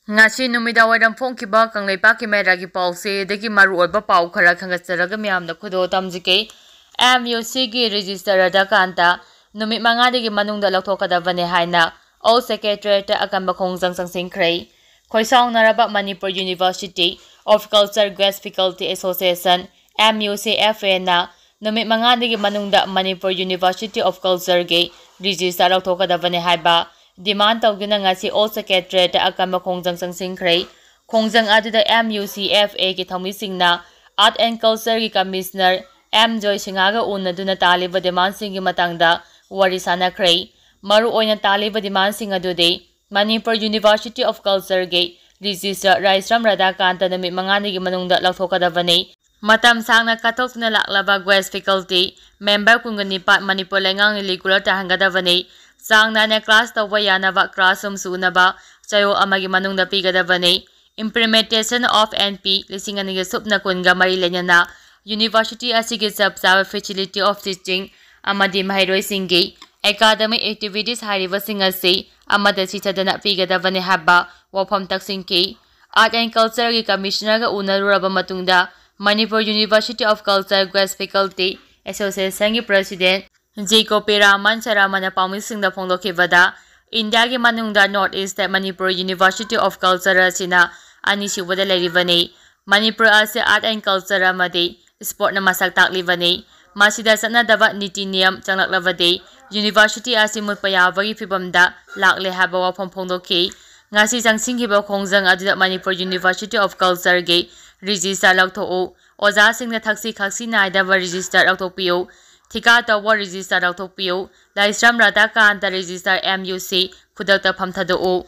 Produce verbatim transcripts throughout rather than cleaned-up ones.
ꯉꯁꯤ ꯅꯨꯃꯤꯗꯥꯡꯋꯥꯏꯔꯝ ꯐꯣꯡꯈꯤꯕ ꯀꯪꯂꯩꯄꯥꯛꯀꯤ ꯃꯦꯔꯥꯒꯤ ꯄꯥꯎꯆꯦꯗꯒꯤ ꯃꯔꯨꯑꯣꯏꯕ ꯄꯥꯎ ꯈꯔ ꯈꯟꯒꯠꯆꯔꯒ ꯃꯌꯥꯝꯗ ꯈꯨꯗꯣꯜ ꯇꯝꯖꯒꯦ꯫ ꯑꯦꯝ ꯌꯨ ꯁꯤꯒꯤ ꯔꯦꯖꯤꯁꯇꯔ ꯔꯥꯙꯥꯀꯥꯟꯇ ꯅꯨꯃꯤꯠ ꯃꯉꯥꯅꯤꯒꯤ ꯃꯅꯨꯡꯗ ꯂꯧꯊꯣꯛꯀꯗꯕꯅꯤ ꯍꯥꯏꯅ ꯑꯣꯜ ꯁꯦꯀ꯭ꯔꯦꯇꯔꯤꯌꯦꯠꯇ ꯑꯀꯟꯕ ꯈꯣꯡꯖꯪ ꯆꯪꯁꯤꯟꯈ꯭ꯔꯦ꯫ ꯈꯣꯏꯁꯥꯎꯅꯔꯕ Manipur university of culture guest faculty association, M U C F ꯑꯦꯅ ꯅꯨꯃꯤꯠ ꯃꯉꯥꯅꯤꯒꯤ ꯃꯅꯨꯡꯗ ꯃꯅꯤꯄꯨꯔ ꯌꯨꯅꯤꯚꯔꯁꯤꯇꯤ ꯑꯣꯐ ꯀꯜꯆꯔꯒꯤ ꯔꯦꯖꯤꯁꯇꯔ ꯂꯧꯊꯣꯛꯀꯗꯕꯅꯤ ꯍꯥꯏꯕ ꯗꯤꯃꯥꯟ ꯇꯧꯗꯨꯅ ꯉꯁꯤ ꯑꯣꯜ ꯁꯦꯀ꯭ꯔꯦꯇꯔꯤꯌꯦꯠꯇ ꯑꯀꯟꯕ ꯈꯣꯡꯖꯪ ꯆꯪꯁꯤꯟꯈ꯭ꯔꯦ꯫ ꯈꯣꯡꯖꯪ ꯑꯗꯨꯗ ꯑꯦꯝ ꯌꯨ ꯁꯤ ꯑꯦꯐ ꯑꯦꯒꯤ ꯊꯧꯃꯤꯁꯤꯡꯅ ꯑꯥꯔꯠ ꯑꯦꯟ ꯀꯜꯆꯔꯒꯤ ꯀꯃꯤꯁꯅꯔ ꯑꯦꯝ ꯖꯣꯏ ꯁꯤꯡꯍꯒ ꯎꯅꯗꯨꯅ ꯇꯥꯜꯂꯤꯕ ꯗꯤꯃꯥꯟꯁꯤꯡꯒꯤ ꯃꯇꯥꯡꯗ ꯋꯥꯔꯤ ꯁꯥꯅꯈ꯭ꯔꯦ꯫ ꯃꯔꯨꯑꯣꯏꯅ ꯇꯥꯜꯂꯤꯕ ꯗꯤꯃꯥꯟꯁꯤꯡ ꯑꯗꯨꯗꯤ ꯃꯅꯤꯄꯨꯔ ꯌꯨꯅꯤꯚꯔꯁꯤꯇꯤ ꯑꯣꯐ ꯀꯜꯆꯔꯒꯤ ꯔꯦꯖꯤꯁꯇꯔ ꯔꯥꯏꯁ꯭ꯔꯝ ꯔꯥꯙꯥꯀꯥꯟꯇ ꯅꯨꯃꯤꯠ ꯃꯉꯥꯅꯤꯒꯤ ꯃꯅꯨꯡꯗ ꯂꯧꯊꯣꯛꯀꯗꯕꯅꯤ꯫ ꯃꯇꯝ ꯁꯥꯡꯅ ꯀꯠꯊꯣꯛꯇꯨꯅ ꯂꯥꯛꯂꯕ ꯒꯦꯁ ꯐꯦꯀꯜꯇꯤ ꯃꯦꯝꯕꯔ ꯀꯨꯟꯒ ꯅꯤꯄꯥꯟ ꯃꯅꯤꯄꯨꯔ ꯂꯩꯉꯥꯛꯅ ꯔꯤꯒꯨꯂꯔ ꯇꯥꯍꯟꯒꯗꯕꯅꯤ꯫ ꯆꯥꯡ ꯅꯥꯏꯅ ꯀ꯭ꯂꯥꯁ ꯇꯧꯕ ꯌꯥꯅꯕ ꯀ꯭ꯂꯥꯁꯔꯨꯝ ꯁꯨꯅꯕ ꯆꯌꯣꯜ ꯑꯃꯒꯤ ꯃꯅꯨꯡꯗ ꯄꯤꯒꯗꯕꯅꯤ꯫ Implementation of N P ꯂꯤꯁꯤꯡ ꯑꯅꯤꯒ ꯁꯨꯞꯅ ꯀꯨꯟꯒ ꯃꯔꯤ ꯂꯩꯅꯅ ꯌꯨꯅꯤꯚꯔꯁꯤꯇꯤ ꯑꯁꯤꯒꯤ ꯆꯞ ꯆꯥꯕ facility of teaching ꯑꯃꯗꯤ ꯃꯍꯩꯔꯣꯏꯁꯤꯡꯒꯤ academic activities ꯍꯥꯏꯔꯤꯕꯁꯤꯡ ꯑꯁꯤ ꯑꯃꯠꯇ ꯁꯤꯊꯗꯅ ꯄꯤꯒꯗꯕꯅꯤ ꯍꯥꯏꯕ ꯋꯥꯐꯝ ꯇꯛꯁꯤꯟꯈꯤ꯫ ꯑꯥꯔꯠ ꯑꯦꯟ ꯀꯜꯆꯔꯒꯤ ꯀꯃꯤꯁꯅꯔꯒ ꯎꯅꯔꯨꯔꯕ ꯃꯇꯨꯡꯗ Manipur university of culture guest faculty ꯑꯦꯁꯣꯁꯤꯌꯦꯁꯟꯒꯤ ꯄ꯭ꯔꯦꯁꯤꯗꯦꯟꯠ ꯖꯦ ꯀꯣꯄꯤꯔꯥꯃꯟ ꯁꯔꯃꯅ ꯄꯥꯎꯃꯤꯁꯤꯡꯗ ꯐꯣꯡꯗꯣꯛꯈꯤꯕꯗ, ꯏꯟꯗꯤꯌꯥꯒꯤ ꯃꯅꯨꯡꯗ north east Manipur university of culture ꯑꯁꯤꯅ ꯑꯅꯤꯁꯨꯕꯗ ꯂꯩꯔꯤꯕꯅꯤ꯫ ꯃꯅꯤꯄꯨꯔ ꯑꯁꯤ ꯑꯥꯔꯠ ꯑꯦꯟ ꯀꯜꯆꯔ ꯑꯃꯗꯤ ꯁ꯭ꯄꯣꯔꯠꯅ ꯃꯁꯛ ꯇꯥꯛꯂꯤꯕꯅꯤ꯫ ꯃꯁꯤꯗ ꯆꯠꯅꯗꯕ ꯅꯤꯇꯤ ꯅꯤꯌꯝ ꯆꯪꯂꯛꯂꯕꯗꯤ ꯌꯨꯅꯤꯚꯔꯁꯤꯇꯤ ꯑꯁꯤ ꯃꯨꯠꯄ ꯌꯥꯕꯒꯤ ꯐꯤꯚꯝꯗ ꯂꯥꯛꯂꯦ ꯍꯥꯏꯕ ꯋꯥꯐꯝ ꯐꯣꯡꯗꯣꯛꯈꯤ꯫ ꯉꯁꯤ ꯆꯪꯁꯤꯟꯈꯤꯕ ꯈꯣꯡꯖꯪ ꯑꯗꯨꯗ ꯃꯅꯤꯄꯨꯔ ꯌꯨꯅꯤꯚꯔꯁꯤꯇꯤ ꯑꯣꯐ ꯀꯜꯆꯔꯒꯤ ꯔꯦꯖꯤꯁꯇ꯭ꯔꯥꯔ ꯂꯧꯊꯣꯛꯎ, ꯑꯣꯖꯥꯁꯤꯡꯅ ꯊꯛꯁꯤ ꯈꯥꯁꯤ ꯅꯥꯏꯗꯕ ꯔꯦꯖꯤꯁꯇ꯭ꯔꯥꯔ ꯂꯧꯊꯣꯛꯄꯤꯌꯨ, ꯊꯤꯀꯥ ꯇꯧꯕ ꯔꯦꯖꯤꯁꯇ꯭ꯔꯥꯔ ꯂꯧꯊꯣꯛꯄꯤꯌꯨ, ꯂꯥꯏꯁ꯭ꯔꯝ ꯔꯥꯙꯥꯀꯥꯟꯇ ꯔꯦꯖꯤꯁꯇ꯭ꯔꯥꯔ ꯑꯦꯝ ꯌꯨ ꯁꯤ ꯈꯨꯗꯛꯇ ꯐꯝꯊꯗꯣꯛꯎ꯫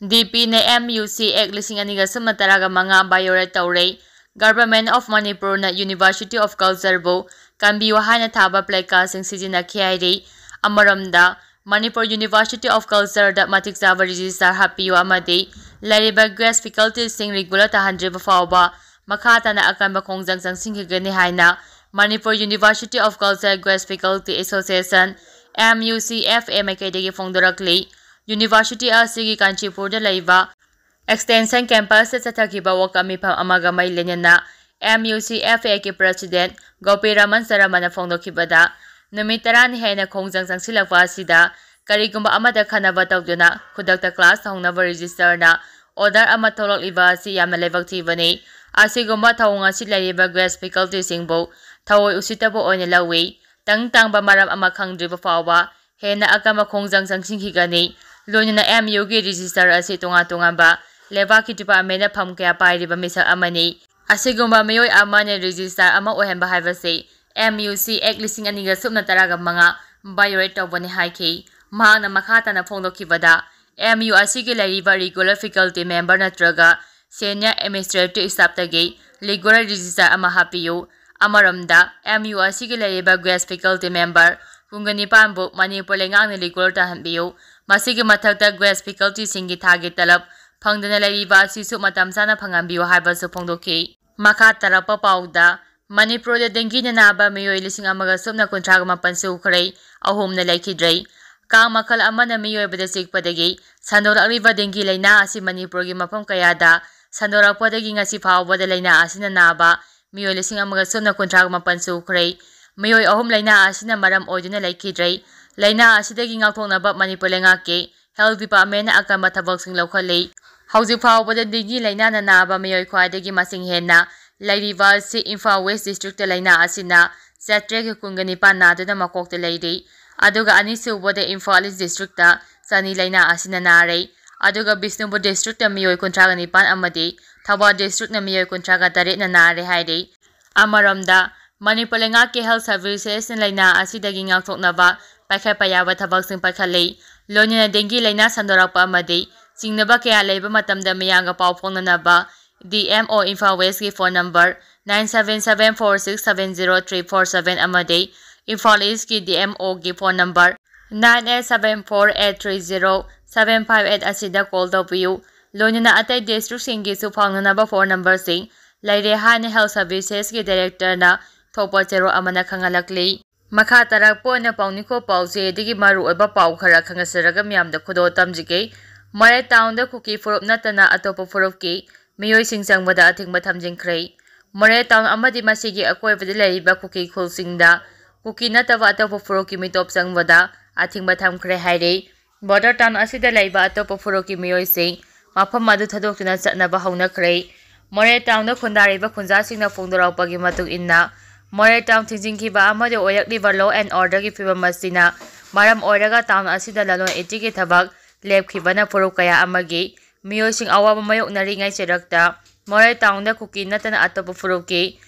ꯗꯤ ꯄꯤꯅ ꯑꯦꯝ ꯌꯨ ꯁꯤ ꯑꯦꯛ ꯂꯤꯁꯤꯡ ꯑꯅꯤꯒ ꯁꯨꯞꯅ ꯇꯔꯥꯒ ꯃꯉꯥ violate ꯇꯧꯔꯦ꯫ Government of ꯃꯅꯤꯄꯨꯔꯅ University of Cultureꯕꯨ ꯀꯟꯕꯤꯌꯨ ꯍꯥꯏꯅ ꯊꯥꯕ placardꯁꯤꯡ ꯁꯤꯖꯤꯟꯅꯈꯤ ꯍꯥꯏꯔꯤ꯫ ꯑꯃꯔꯣꯝꯗ, ꯃꯅꯤꯄꯨꯔ University of Cultureꯗ ꯃꯇꯤꯛ ꯆꯥꯕ ꯔꯦꯖꯤꯁꯇ꯭ꯔꯥꯔ ꯍꯥꯞꯄꯤꯌꯨ ꯑꯃꯗꯤ ꯂꯩꯔꯤꯕ ꯒꯦꯁ ꯐꯦꯀꯜꯇꯤꯁꯤꯡ ꯔꯤꯒꯨꯂꯔ ꯇꯥꯍꯟꯗ꯭ꯔꯤꯕ ꯐꯥꯎꯕ ꯃꯈꯥ ꯇꯥꯅ ꯑꯀꯟꯕ ꯈꯣꯡꯖꯪ ꯆꯪꯁꯤꯟꯈꯤꯒꯅꯤ ꯍꯥꯏꯅ Manipur University of Culture guest faculty association, M U C F A ꯃꯥꯏꯀꯩꯗꯒꯤ ꯐꯣꯡꯗꯣꯔꯛꯂꯤ꯫ ꯌꯨꯅꯤꯚꯔꯁꯤꯇꯤ ꯑꯁꯤꯒꯤ ꯀꯥꯟꯆꯤꯄꯨꯔꯗ ꯂꯩꯕ Extension Campus ꯇ ꯆꯠꯊꯈꯤꯕ ꯋꯥꯀꯠ ꯃꯤꯐꯝ ꯑꯃꯒ ꯃꯔꯤ ꯂꯩꯅꯅ M U C F A ꯒꯤ President ꯒꯣꯄꯤꯔꯃꯟ ꯁꯔꯃꯅ ꯐꯣꯡꯗꯣꯛꯈꯤꯕꯗ, ꯅꯨꯃꯤꯠ ꯇꯔꯥꯅꯤ ꯍꯦꯟꯅ ꯈꯣꯡꯖꯪ ꯆꯪꯁꯤꯜꯂꯛꯄ ꯑꯁꯤꯗ ꯀꯔꯤꯒꯨꯝꯕ ꯑꯃꯠꯇ ꯈꯟꯅꯕ ꯇꯧꯗꯨꯅ ꯈꯨꯗꯛꯇ class ꯍꯧꯅꯕ Registrar ꯅ order ꯑꯃ ꯊꯣꯛꯂꯛꯂꯤꯕ ꯑꯁꯤ ꯌꯥꯝꯅ ꯂꯥꯏꯕꯛ ꯊꯤꯕꯅꯤ꯫ ꯑꯁꯤꯒꯨꯝꯕ ꯊꯧꯑꯣꯡ ꯑꯁꯤ ꯂꯩꯔꯤꯕ guest faculty ꯁꯤꯡꯕꯨ ꯊꯑꯣꯏ ꯎꯁꯤꯠꯇꯕ ꯑꯣꯏꯅ ꯂꯧꯏ꯫ ꯇꯪ ꯇꯥꯡꯕ ꯃꯔꯝ ꯑꯃ ꯈꯪꯗ꯭ꯔꯤꯕ ꯐꯥꯎꯕ ꯍꯦꯟꯅ ꯑꯀꯟꯕ ꯈꯣꯡꯖꯪ ꯆꯪꯁꯤꯟꯈꯤꯒꯅꯤ꯫ ꯂꯣꯏꯅꯅ M U ꯒꯤ Registrar ꯑꯁꯤ ꯇꯣꯉꯥꯟ ꯇꯣꯉꯥꯟꯕ ꯂꯩꯕꯥꯛꯀꯤ department ꯐꯝ ꯀꯌꯥ ꯄꯥꯏꯔꯤꯕ ꯃꯤꯁꯛ ꯑꯃꯅꯤ꯫ ꯑꯁꯤꯒꯨꯝꯕ ꯃꯤꯑꯣꯏ ꯑꯃꯅ Registrar ꯑꯃ ꯑꯣꯏꯍꯟꯕ ꯍꯥꯏꯕꯁꯤ M U C Act ꯂꯤꯁꯤꯡ ꯑꯅꯤꯒ ꯁꯨꯞꯅ ꯇꯔꯥꯒ ꯃꯉꯥ violate ꯇꯧꯕꯅꯤ ꯍꯥꯏꯈꯤ꯫ ꯃꯍꯥꯛꯅ ꯃꯈꯥ ꯇꯥꯅ ꯐꯣꯡꯗꯣꯛꯈꯤꯕꯗ, M U ꯑꯁꯤꯒꯤ ꯂꯩꯔꯤꯕ regular faculty member ꯅꯠꯇ꯭ꯔꯒ senior administrative staff ꯇꯒꯤ regular Registrar ꯑꯃ ꯍꯥꯞꯄꯤꯌꯨ꯫ ꯑꯃꯔꯣꯝꯗ, M U ꯑꯁꯤꯒꯤ ꯂꯩꯔꯤꯕ guest faculty member ꯀꯨꯟꯒ ꯅꯤꯄꯥꯟꯕꯨ ꯃꯅꯤꯄꯨꯔ ꯂꯩꯉꯥꯛꯅ regular ꯇꯥꯍꯟꯕꯤꯌꯨ꯫ ꯃꯁꯤꯒꯤ ꯃꯊꯛꯇ guest faculty ꯁꯤꯡꯒꯤ ꯊꯥꯒꯤ ꯇꯂꯕ ꯐꯪꯗꯅ ꯂꯩꯔꯤꯕ ꯑꯁꯤꯁꯨ ꯃꯇꯝ ꯆꯥꯅ ꯐꯪꯍꯟꯕꯤꯌꯨ ꯍꯥꯏꯕꯁꯨ ꯐꯣꯡꯗꯣꯛꯈꯤ꯫ ꯃꯈꯥ ꯇꯥꯔꯛꯄ ꯄꯥꯎꯗ, ꯃꯅꯤꯄꯨꯔꯗ dengue ꯅ ꯅꯥꯕ ꯃꯤꯑꯣꯏ ꯂꯤꯁꯤꯡ ꯑꯃꯒ ꯁꯨꯞꯅ ꯀꯨꯟꯊ꯭ꯔꯥꯒ ꯃꯥꯄꯟ ꯁꯨꯈ꯭ꯔꯦ, ꯑꯍꯨꯝꯅ ꯂꯩꯈꯤꯗ꯭ꯔꯦ꯫ ꯀꯥꯡ ꯃꯈꯜ ꯑꯃꯅ ꯃꯤꯑꯣꯏꯕꯗ ꯆꯤꯛꯄꯗꯒꯤ ꯁꯟꯗꯣꯔꯛꯂꯤꯕ dengue ꯂꯥꯏꯅꯥ ꯑꯁꯤ ꯃꯅꯤꯄꯨꯔꯒꯤ ꯃꯐꯝ ꯀꯌꯥꯗ ꯁꯟꯗꯣꯔꯛꯄꯗꯒꯤ ꯉꯁꯤ ꯐꯥꯎꯕꯗ ꯂꯥꯏꯅꯥ ꯑꯁꯤꯅ ꯅꯥꯕ ꯃꯤꯑꯣꯏ ꯂꯤꯁꯤꯡ ꯑꯃꯒ ꯁꯨꯞꯅ ꯀꯨꯟꯊ꯭ꯔꯥꯒ ꯃꯥꯄꯟ ꯁꯨꯈ꯭ꯔꯦ꯫ ꯃꯤꯑꯣꯏ ꯑꯍꯨꯝ ꯂꯥꯏꯅꯥ ꯑꯁꯤꯅ ꯃꯔꯝ ꯑꯣꯏꯗꯨꯅ ꯂꯩꯈꯤꯗ꯭ꯔꯦ꯫ ꯂꯥꯏꯅꯥ ꯑꯁꯤꯗꯒꯤ ꯉꯥꯛꯊꯣꯛꯅꯕ ꯃꯅꯤꯄꯨꯔ ꯂꯩꯉꯥꯛꯀꯤ health department ꯅ ꯑꯀꯟꯕ ꯊꯕꯛꯁꯤꯡ ꯂꯧꯈꯠꯂꯤ꯫ ꯍꯧꯖꯤꯛ ꯐꯥꯎꯕꯗ dengue ꯂꯥꯏꯅꯥꯅ ꯅꯥꯕ ꯃꯤꯑꯣꯏ ꯈ꯭ꯋꯥꯏꯗꯒꯤ ꯃꯁꯤꯡ ꯍꯦꯟꯅ ꯂꯩꯔꯤꯕ ꯑꯁꯤ ꯏꯝꯐꯥꯜ West district ꯇ ꯂꯥꯏꯅꯥ ꯑꯁꯤꯅ ꯆꯥꯇ꯭ꯔꯦꯠꯀ ꯀꯨꯟꯒ ꯅꯤꯄꯥꯟ ꯅꯥꯗꯨꯅ ꯃꯀꯣꯛꯇ ꯂꯩꯔꯤ꯫ ꯑꯗꯨꯒ ꯑꯅꯤꯁꯨꯕꯗ ꯏꯝꯐꯥꯜ East district ꯇ ꯆꯅꯤ ꯂꯥꯏꯅꯥ ꯑꯁꯤꯅ ꯅꯥꯔꯦ꯫ ꯑꯗꯨꯒ ꯕꯤꯁꯅꯨꯄꯨꯔ district ꯇ ꯃꯤꯑꯣꯏ ꯀꯨꯟꯊ꯭ꯔꯥꯒ ꯅꯤꯄꯥꯟ ꯑꯃꯗꯤ ꯊꯧꯕꯥꯜ district ꯅ ꯃꯤꯑꯣꯏ ꯀꯨꯟꯊ꯭ꯔꯥꯒ ꯇꯔꯦꯠꯅ ꯅꯥꯔꯦ ꯍꯥꯏꯔꯤ꯫ ꯑꯃꯔꯣꯝꯗ, ꯃꯅꯤꯄꯨꯔ ꯂꯩꯉꯥꯛꯀꯤ health services ꯅ ꯂꯥꯏꯅꯥ ꯑꯁꯤꯗꯒꯤ ꯉꯥꯛꯊꯣꯛꯅꯕ ꯄꯥꯏꯈꯠꯄ ꯌꯥꯕ ꯊꯕꯛꯁꯤꯡ ꯄꯥꯏꯈꯠꯂꯤ꯫ ꯂꯣꯏꯅꯅ dengue ꯂꯥꯏꯅꯥ ꯁꯟꯗꯣꯔꯛꯄ ꯑꯃꯗꯤ ꯆꯤꯡꯅꯕ ꯀꯌꯥ ꯂꯩꯕ ꯃꯇꯝꯗ ꯃꯤꯌꯥꯝꯒ ꯄꯥꯎ ꯐꯥꯎꯅꯅꯕ D M O Imphal West ꯀꯤ phone number nine seven seven four six seven zero three four seven ꯑꯃꯗꯤ ꯏꯝꯐꯥꯜ East ꯀꯤ D M O ꯒꯤ phone number nine eight seven four eight three zero seven five eight ꯑꯁꯤꯗ call ꯇꯧꯕꯤꯌꯨ꯫ ꯂꯣꯏꯅꯅ ꯑꯇꯩ district ꯁꯤꯡꯒꯤꯁꯨ ꯐꯥꯎꯅꯅꯕ phone number ꯁꯤꯡ ꯂꯩꯔꯦ ꯍꯥꯏꯅ health services ꯀꯤ director ꯅ ꯊꯣꯛꯄ ꯆꯦꯔꯣꯜ ꯑꯃꯅ ꯈꯪꯍꯜꯂꯛꯂꯤ꯫ ꯃꯈꯥ ꯇꯥꯔꯛꯄ ꯑꯣꯏꯅ ꯄꯥꯎꯅꯤꯡꯈꯣ ꯄꯥꯎꯆꯦꯗꯒꯤ ꯃꯔꯨꯑꯣꯏꯕ ꯄꯥꯎ ꯈꯔ ꯈꯪꯍꯟꯖꯔꯒ ꯃꯤꯌꯥꯝꯗ ꯈꯨꯗꯣꯜ ꯇꯝꯖꯒꯦ꯫ ꯃꯣꯔꯦ ꯇꯥꯎꯟꯗ ꯀꯨꯀꯤ ꯐꯨꯔꯨꯞ ꯅꯠꯇꯅ ꯑꯇꯣꯞꯄ ꯐꯨꯔꯨꯞꯀꯤ ꯃꯤꯑꯣꯏꯁꯤꯡ ꯆꯪꯕꯗ ꯑꯊꯤꯡꯕ ꯊꯝꯖꯤꯟꯈ꯭ꯔꯦ꯫ ꯃꯣꯔꯦ ꯇꯥꯎꯟ ꯑꯃꯗꯤ ꯃꯁꯤꯒꯤ ꯑꯀꯣꯏꯕꯗ ꯂꯩꯔꯤꯕ ꯀꯨꯀꯤ ꯈꯨꯜꯁꯤꯡꯗ ꯀꯨꯀꯤ ꯅꯠꯇꯕ ꯑꯇꯣꯞꯄ ꯐꯨꯔꯨꯞꯀꯤ ꯃꯤꯇꯣꯞ ꯆꯪꯕꯗ ꯑꯊꯤꯡꯕ ꯊꯝꯈ꯭ꯔꯦ ꯍꯥꯏꯔꯤ꯫ ꯕꯣꯔꯗꯔ ꯇꯥꯎꯟ ꯑꯁꯤꯗ ꯂꯩꯕ ꯑꯇꯣꯞꯄ ꯐꯨꯔꯨꯞꯀꯤ ꯃꯤꯑꯣꯏꯁꯤꯡ ꯃꯐꯝ ꯑꯗꯨ ꯊꯥꯗꯣꯛꯇꯨꯅ ꯆꯠꯅꯕ ꯍꯧꯅꯈ꯭ꯔꯦ꯫ ꯃꯣꯔꯦ ꯇꯥꯎꯟꯗ ꯈꯨꯟꯗꯥꯔꯤꯕ ꯈꯨꯟꯖꯥꯁꯤꯡꯅ ꯐꯣꯡꯗꯣꯔꯛꯄꯒꯤ ꯃꯇꯨꯡ ꯏꯟꯅ, ꯃꯣꯔꯦ ꯇꯥꯎꯟ ꯊꯤꯡꯖꯤꯟꯈꯤꯕ ꯑꯃꯗꯤ ꯑꯣꯏꯔꯛꯂꯤꯕ law and order ꯒꯤ ꯐꯤꯕꯝ ꯑꯁꯤꯅ ꯃꯔꯝ ꯑꯣꯏꯔꯒ ꯇꯥꯎꯟ ꯑꯁꯤꯗ ꯂꯂꯣꯟ ꯏꯇꯤꯛꯀꯤ ꯊꯕꯛ ꯂꯦꯞꯈꯤꯕꯅ ꯐꯨꯔꯨꯞ ꯀꯌꯥ ꯑꯃꯒꯤ ꯃꯤꯑꯣꯏꯁꯤꯡ ꯑꯋꯥꯕ ꯃꯥꯌꯣꯛꯅꯔꯤꯉꯩ ꯆꯩꯔꯛꯇ ꯃꯣꯔꯦ ꯇꯥꯎꯟꯗ ꯀꯨꯀꯤ ꯅꯠꯇꯅ ꯑꯇꯣꯞꯄ ꯐꯨꯔꯨꯞꯀꯤ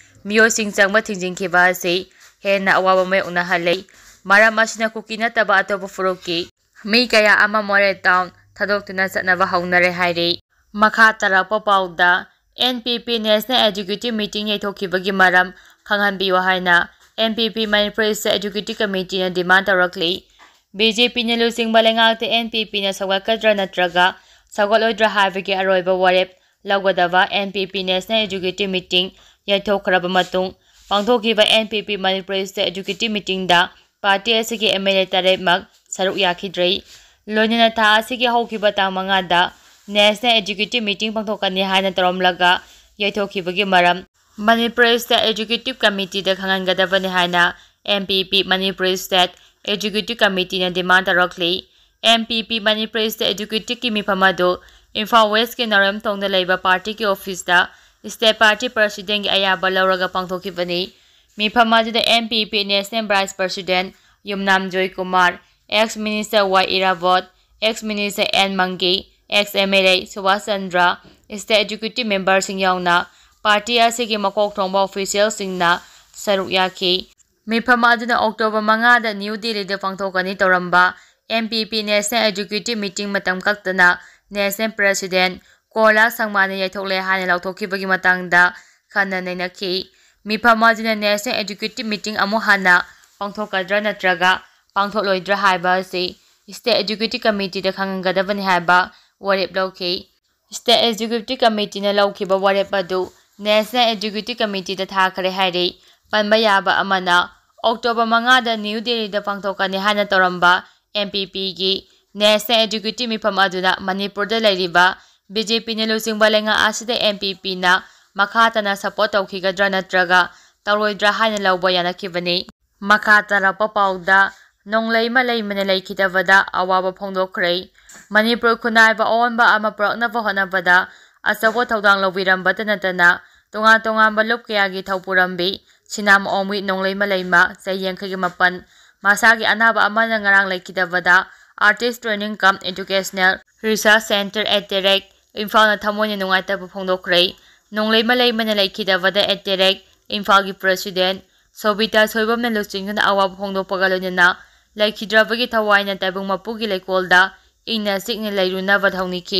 ꯃꯤꯑꯣꯏꯁꯤꯡ ꯆꯪꯕ ꯊꯤꯡꯖꯤꯟꯈꯤꯕ ꯑꯁꯤ ꯍꯦꯟꯅ ꯑꯋꯥꯕ ꯃꯥꯌꯣꯛꯅꯍꯜꯂꯤ꯫ ꯃꯔꯝ ꯑꯁꯤꯅ ꯀꯨꯀꯤ ꯅꯠꯇꯕ ꯑꯇꯣꯞꯄ ꯐꯨꯔꯨꯞꯀꯤ ꯃꯤ ꯀꯌꯥ ꯑꯃ ꯃꯣꯔꯦ ꯇꯥꯎꯟ ꯊꯥꯗꯣꯛꯇꯨꯅ ꯆꯠꯅꯕ ꯍꯧꯅꯔꯦ ꯍꯥꯏꯔꯤ꯫ ꯃꯈꯥ ꯇꯥꯔꯛꯄ ꯄꯥꯎꯗ, N P P National Executive Meeting ꯌꯩꯊꯣꯛꯈꯤꯕꯒꯤ ꯃꯔꯝ ꯈꯪꯍꯟꯕꯤꯌꯨ ꯍꯥꯏꯅ N P P Manipur State Executive Committee ꯅ demand ꯇꯧꯔꯛꯂꯤ꯫ B J P ꯅ ꯂꯨꯆꯤꯡꯕ ꯂꯩꯉꯥꯛꯇ N P P ꯅ ꯁꯧꯒꯠꯀꯗ꯭ꯔꯥ ꯅꯠꯇ꯭ꯔꯒ ꯁꯧꯒꯠꯂꯣꯏꯗ꯭ꯔꯥ ꯍꯥꯏꯕꯒꯤ ꯑꯔꯣꯏꯕ ꯋꯥꯔꯦꯞ ꯂꯧꯒꯗꯕ N P P National Executive Meeting ꯌꯩꯊꯣꯛꯈ꯭ꯔꯕ ꯃꯇꯨꯡ ꯄꯥꯡꯊꯣꯛꯈꯤꯕ N P P Manipur State Executive Meeting ꯗ party ꯑꯁꯤꯒꯤ M L A ꯇꯔꯦꯠꯃꯛ ꯁꯔꯨꯛ ꯌꯥꯈꯤꯗ꯭ꯔꯤ꯫ ꯂꯣꯏꯅꯅ ꯊꯥ ꯑꯁꯤꯒꯤ ꯍꯧꯈꯤꯕ ꯇꯥꯡ ꯃꯉꯥꯗ National Executive Meeting ꯄꯥꯡꯊꯣꯛꯀꯅꯤ ꯍꯥꯏꯅ ꯇꯧꯔꯝꯂꯒ ꯌꯩꯊꯣꯛꯈꯤꯕꯒꯤ ꯃꯔꯝ ꯃꯅꯤꯄꯨꯔ State Executive Committee ꯗ ꯈꯪꯍꯟꯒꯗꯕꯅꯤ ꯍꯥꯏꯅ M P P Manipur State Executive Committee ꯅ demand ꯇꯧꯔꯛꯂꯤ꯫ M P P Manipur State Executive ꯀꯤ ꯃꯤꯐꯝ ꯑꯗꯨ ꯏꯝꯐꯥꯜ West ꯀꯤ ꯅꯥꯎꯔꯦꯝꯊꯣꯡꯗ ꯂꯩꯕ party ꯒꯤ office ꯇ State Party President ꯒꯤ ꯑꯌꯥꯕ ꯂꯧꯔꯒ ꯄꯥꯡꯊꯣꯛꯈꯤꯕꯅꯤ꯫ ꯃꯤꯐꯝ ꯑꯗꯨꯗ N P P National Vice President Yumnam Joykumar, ex Minister Y Irabot, ex Minister N ꯃꯪꯒꯤ, ex M L A Subhas Chandra, State Executive Member ꯁꯤꯡ ꯌꯥꯎꯅ party ꯑꯁꯤꯒꯤ ꯃꯀꯣꯛ ꯊꯣꯡꯕ official ꯁꯤꯡꯅ ꯁꯔꯨꯛ ꯌꯥꯈꯤ꯫ ꯃꯤꯐꯝ ꯑꯗꯨꯅ October ꯃꯉꯥꯗ New Delhi ꯗ ꯄꯥꯡꯊꯣꯛꯀꯅꯤ ꯇꯧꯔꯝꯕ N P P National Executive Meeting ꯃꯇꯝ ꯀꯛꯇꯅ National President ꯀꯣꯔꯂꯥ ꯁꯪꯃꯥꯅ ꯌꯩꯊꯣꯛꯂꯦ ꯍꯥꯏꯅ ꯂꯥꯎꯊꯣꯛꯈꯤꯕꯒꯤ ꯃꯇꯥꯡꯗ ꯈꯟꯅ ꯅꯩꯅꯈꯤ꯫ ꯃꯤꯐꯝ ꯑꯗꯨꯅ National Executive Meeting ꯑꯃꯨꯛ ꯍꯟꯅ ꯄꯥꯡꯊꯣꯛꯀꯗ꯭ꯔꯥ ꯅꯠꯇ꯭ꯔꯒ ꯄꯥꯡꯊꯣꯛꯂꯣꯏꯗ꯭ꯔꯥ ꯍꯥꯏꯕ ꯑꯁꯤ State Executive Committee ꯗ ꯈꯪꯍꯟꯒꯗꯕꯅꯤ ꯍꯥꯏꯕ ꯋꯥꯔꯦꯞ ꯂꯧꯈꯤ꯫ State Executive Committee ꯅ ꯂꯧꯈꯤꯕ ꯋꯥꯔꯦꯞ ꯑꯗꯨ National Executive Committee ꯗ ꯊꯥꯈ꯭ꯔꯦ ꯍꯥꯏꯔꯤ꯫ ꯄꯟꯕ ꯌꯥꯕ ꯑꯃꯅ, October ꯃꯉꯥꯗ New Delhi ꯗ ꯄꯥꯡꯊꯣꯛꯀꯅꯤ ꯍꯥꯏꯅ ꯇꯧꯔꯝꯕ N P P ꯒꯤ ꯅꯦꯁꯅꯦꯜ ꯑꯦꯛꯖꯤꯀ꯭ꯌꯨꯇꯤꯚ ꯃꯤꯐꯝ ꯑꯗꯨꯅ ꯃꯅꯤꯄꯨꯔꯗ ꯂꯩꯔꯤꯕ ꯕꯤ ꯖꯦ ꯄꯤꯅ ꯂꯨꯆꯤꯡꯕ ꯂꯩꯉꯥꯛ ꯑꯁꯤꯗ ꯑꯦꯟ ꯄꯤ ꯄꯤꯅ ꯃꯈꯥ ꯇꯥꯅ ꯁꯄꯣꯔꯠ ꯇꯧꯈꯤꯒꯗ꯭ꯔꯥ ꯅꯠꯇ꯭ꯔꯒ ꯇꯧꯔꯣꯏꯗ꯭ꯔꯥ ꯍꯥꯏꯅ ꯂꯧꯕ ꯌꯥꯅꯈꯤꯕꯅꯤ꯫ ꯃꯈꯥ ꯇꯥꯔꯛꯄ ꯄꯥꯎꯗ, ꯅꯣꯡꯂꯩ ꯃꯂꯩꯃꯅ ꯂꯩꯈꯤꯗꯕꯗ ꯑꯋꯥꯕ ꯐꯣꯡꯗꯣꯛꯈ꯭ꯔꯦ꯫ ꯃꯅꯤꯄꯨꯔ ꯈꯨꯟꯅꯥꯏꯕ ꯑꯑꯣꯟꯕ ꯑꯃ ꯄꯨꯔꯛꯅꯕ ꯍꯣꯠꯅꯕꯗ ꯑꯆꯧꯕ ꯊꯧꯗꯥꯡ ꯂꯧꯕꯤꯔꯝꯕꯇ ꯅꯠꯇꯅ ꯇꯣꯉꯥꯟ ꯇꯣꯉꯥꯟꯕ ꯂꯨꯞ ꯀꯌꯥꯒꯤ ꯊꯧꯄꯨꯔꯝꯕꯤ ꯁꯤꯅꯥꯝ ꯑꯣꯡꯕꯤ ꯅꯣꯡꯂꯩ ꯃꯂꯩꯃ, ꯆꯍꯤ ꯌꯥꯡꯈꯩꯒꯤ ꯃꯥꯄꯟ, ꯃꯁꯥꯒꯤ ꯑꯅꯥꯕ ꯑꯃꯅ ꯉꯔꯥꯡ ꯂꯩꯈꯤꯗꯕꯗ Artist Training cum Educational Research Centre at Terek, ꯏꯝꯐꯥꯜꯅ ꯊꯃꯣꯏꯅ ꯅꯨꯡꯉꯥꯏꯇꯕ ꯐꯣꯡꯗꯣꯛꯈ꯭ꯔꯦ꯫ ꯅꯣꯡꯂꯩ ꯃꯂꯩꯃꯅ ꯂꯩꯈꯤꯗꯕꯗ at Terek, ꯏꯝꯐꯥꯜꯒꯤ ꯄ꯭ꯔꯦꯁꯤꯗꯦꯟ ꯁꯣꯕꯤꯇꯥ ꯁꯣꯏꯕꯝꯅ ꯂꯨꯆꯤꯡꯗꯨꯅ ꯑꯋꯥꯕ ꯐꯣꯡꯗꯣꯛꯄꯒ ꯂꯣꯏꯅꯅ ꯂꯩꯈꯤꯗ꯭ꯔꯕꯒꯤ ꯊꯋꯥꯏꯅ ꯇꯥꯏꯕꯪ ꯃꯄꯨꯒꯤ ꯂꯩꯀꯣꯜꯗ ꯏꯪꯅ ꯆꯤꯛꯅ ꯂꯩꯔꯨꯅꯕ ꯊꯧꯅꯤꯈꯤ꯫